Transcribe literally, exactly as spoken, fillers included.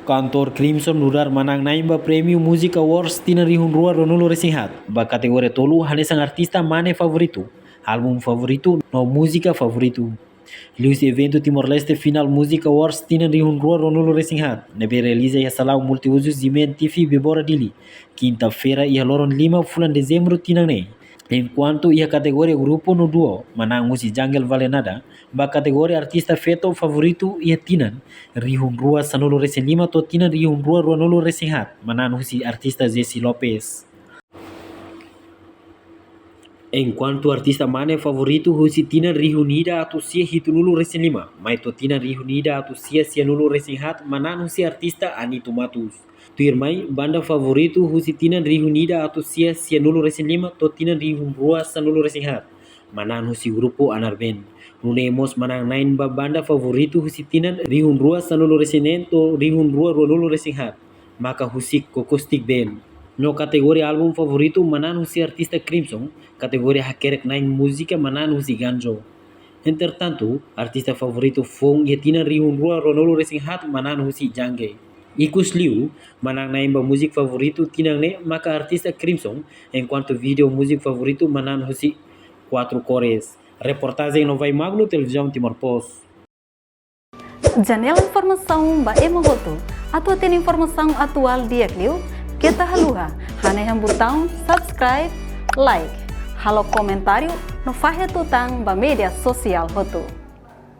Kantór Crimson nu'udar manán-na'in ba Prémiu Music Awards tinan rihun rua ruanulu resin haat, ba kategoria tolu hanesan artista mane favoritu, álbum favoritu no múzika favoritu. Liuhusi eventu Timor-Leste Final Music Awards tinan rihun rua ruanulu resin haat, ne'ebé realiza iha salaun multiuzu Zimen T V Bebora Dili, kinta-feira iha loron lima fulan Dezembru tinan ne'e. Enkuantu iha kategoria grupu no duo, manán husi Jungle Vale Nada, ba kategoria artista feto favoritu iha tinan rihun rua sanulu resin lima to'o tinan rihun rua ruanulu resin haat, manán husi artista Jesse Lopez. Enkuantu artista mane favoritu husi tinan rihun ida atus sia hitunulu resin lima mai to'o tinan rihun ida atus sia sianulu resin haat, manán husi artista Anito Matos. Tuirmai, banda favoritu husi tinan rihun ida atus sia sianulu resin lima to'o tinan rihun rua sanulu resin haat, manán husi grupu Anar Band. Nune'e mós manán-na'in ba banda favoritu husi tinan rihun rua sanulu resin neen to'o rihun rua ruanulu resin haat, maka husi Cocostic Band. No kategoria álbum favoritu manán husi artista Crimson, kategoria hakerek-na'in múzika manán husi Ganjo. Entretantu, artista favoritu foun iha tinan rihun rua ruanulu resin haat manán husi Jangge. Ikusliu, manán-na'in ba múzika favoritu tinan ne'e maka artista Crimson, enkuantu vídeo múzika favoritu manán husi Quatro Cores. Reportajen Novai Magno, Televizaun Timor Post. Janela informasaun ba ema hotu. Atu hatene informasaun atuál di'ak liu, keta haluha hanehan butaun subscribe, like, halo komentáriu no fahe tutan ba média sosiál hotu.